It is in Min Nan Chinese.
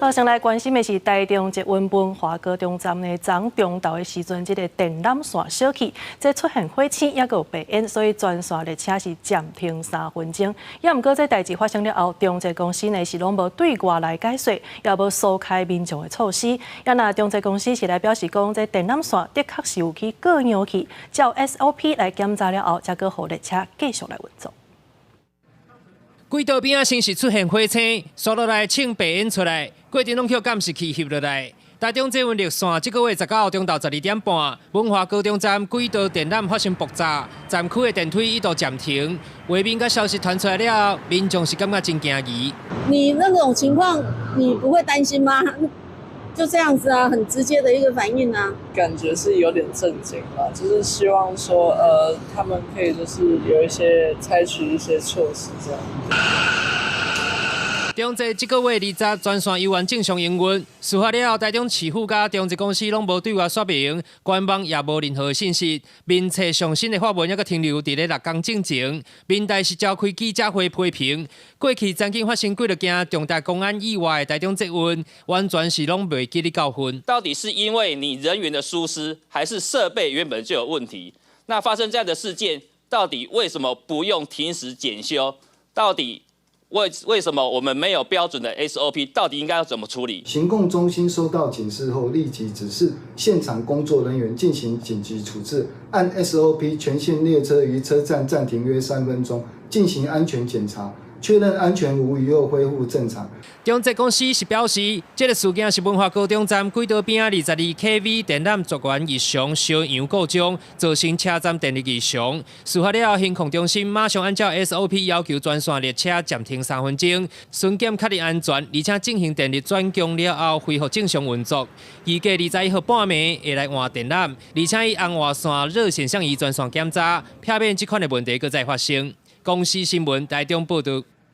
好，先來關心的是台中捷運文華高中站的昨中晝的時陣，這個電纜線燒去，這出現火星，抑閣有白煙，所以全線列車是暫停3分鐘。也毋過這代誌發生了後，中捷公司呢是攏無對外來解說，也無疏開民眾的措施。也若中捷公司是來表示講，這電纜線的確是有去過氧去，照 SOP 來檢查了後，才閣予列車繼續來運作。軌道邊仔先是出現火星，紲落來衝白煙出來，過程攏予監視器翕落來。台中捷運綠線這個月19號中晝12點半，文華高中站軌道電纜發生爆炸，站區的電梯一度暫停。畫面佮消息傳出來了後，民眾是感覺真驚疑。你那種情況，你不會擔心嗎？就這樣子啊，很直接的一個反應啊。感覺是有點震驚吧，就是希望說，他們可以就是有一些採取一些措施這樣。中捷這個月20全線猶原正常營運。事發了後，台中市府佮中捷公司攏無對外說明，官網也無任何信息。面冊上新的發文猶閣停留佇咧6工進前。民代是召開記者會批評，過去曾經發生幾若件重大工安意外的台中捷運，完全是攏袂記得教訓。到底是因為你人員的疏失，還是設備原本就有問題？那發生這樣的事件，到底為什麼不用停駛檢修？到底為什麼我們沒有標準的 SOP？到底應該要怎麼處理？行控中心收到警示後，立即指示現場工作人員進行緊急處置，按 SOP 全線列車於車站暫停約3分鐘，進行安全檢查，確認安全無虞後恢復正常。中捷公司是表示，這個事件是文華高中站軌道邊22 kV 電纜絕緣異常燒揚故障，造成車站電力異常。事發了後，行控中心馬上按照 SOP 要求，全線列車暫停3分鐘，巡檢確認安全，而且進行電力轉供了後，恢復正常運作。預計21號半暝會來換電纜，而且以紅外線熱顯像儀全線檢查，避免這款的問題閣再發生。公視新聞台中報導。